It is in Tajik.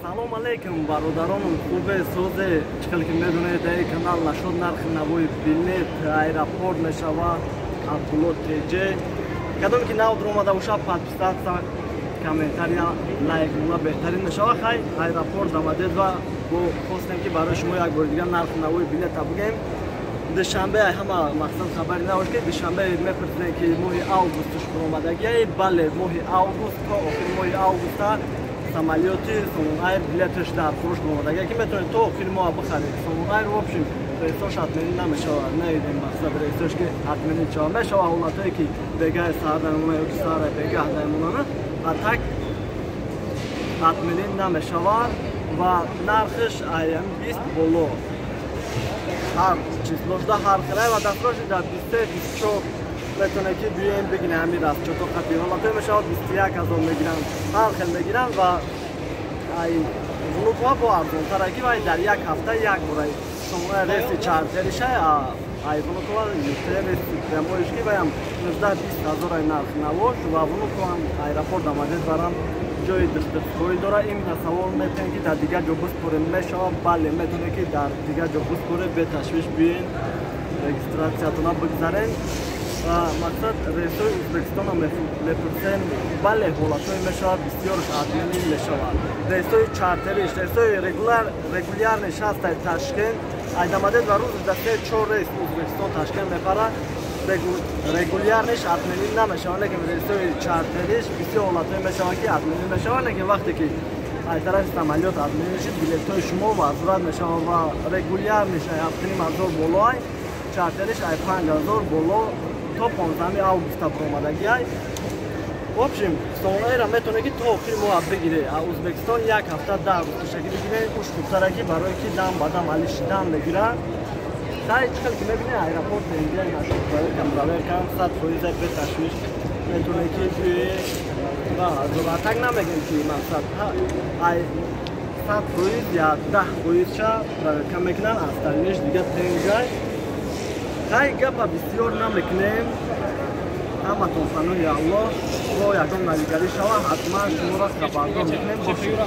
Салом алейкум, бародаронум, хубе, созе? Чӣ хел ки медонед, дар канал нашод нархи навои билет аэропорт мешава. Абдулло ТЖ. Кадоме ки нав омада боша, подписаться, комментария, лайк мула беҳтарин мешава. Хай, аэропорт Домодедово бо хостем, ки барои шумо як бори дигар нархи навои билета бугем. Душанбе ҳама мақсад хабари набош, ки душанбе мепурсидем, ки моҳи августш баромадагиай. Бале, моҳи август то охири моҳи августа самолёти Сомон Айр билеташ дар фурӯш баромадагия, ки метавонед то охири моҳ бихаред. Сомон Айр, в общем, рейсош отменить намешавад. Наидем, мақсад, рейсош ки отменить шавад. Мешавад ҳолатое, ки бегаҳи саҳар дамона ё ки саҳара бегаҳ дамонана, а так отменить намешавад. Ва нархш аям 20 боло, ҳар числошда ҳар хелай ва дастроши дар 23, 24 метавонед, ки биёем бигине. Ҳамин расчёто қати ҳолатое мешавад, 21 000 мегиранд, ҳар хел мегиранд. Ва ай Внуково бо арзонтара, ки вай дар як ҳафта як бора рейси чартериша. Ай Внуково рейси прямой ш, ки ваям 19-20 ҳазор ай нарх навош. Ва Внуково аэропорт Домодедово ҷои духтурхоӣ дора. Имна савол метавонед, ки дар дигар ҷо биспорем мешавад? Бале, метавонед, ки дар дигар ҷо биспоред, беташвиш биёен, регистратсиятона бигзарен. Ва мақсад, рейсҳои Ӯзбекистонро мепурсем. Бале, ҳолатҳое мешавад, бисёрш отменить мешавад. Рейсҳои чартериш, рейсҳои регулярный ш ҳастай Ташкент ай Домодедово рӯз дар се, чор рейс Ӯзбекистон Ташкент мепарад. Регулярный ш отменить намешавад, лекин рейсҳои чартериш бисёр ҳолатҳое мешавад, ки отменить мешавад. Лекин вақте ки аз тарафи самолёт отменить шуд, билетҳои шумо возврат мешавад. Ва регулярный ш ай 7500 боло, ай чартериш ай 5000 боло то 15 августа баромадагиай. В общем, Сомон Айра метавонед, ки то охири моҳ бигире. А Ӯзбекистон як ҳафта, 10 рӯз пешакӣ бигире, уш хубтара, ки барое ки дам ба дам али шидан мегирад. Хай, чӣ хел ки мебинед, аэропорт инҷа нашуд, барои проверка 100% беташвиш метавонед, ки биёед. Ва зуратак намегем, ки мақсад ай 100% я 10 фоизша проверка мекунанд, остальной ш дига тенҷай. Хай, гапа бисёр намекунем. Ҳаматон паноҳи Аллоҳ. Бо ягон навигарӣ шава, ҳатман шуморо хабардор мекунем. Бошед.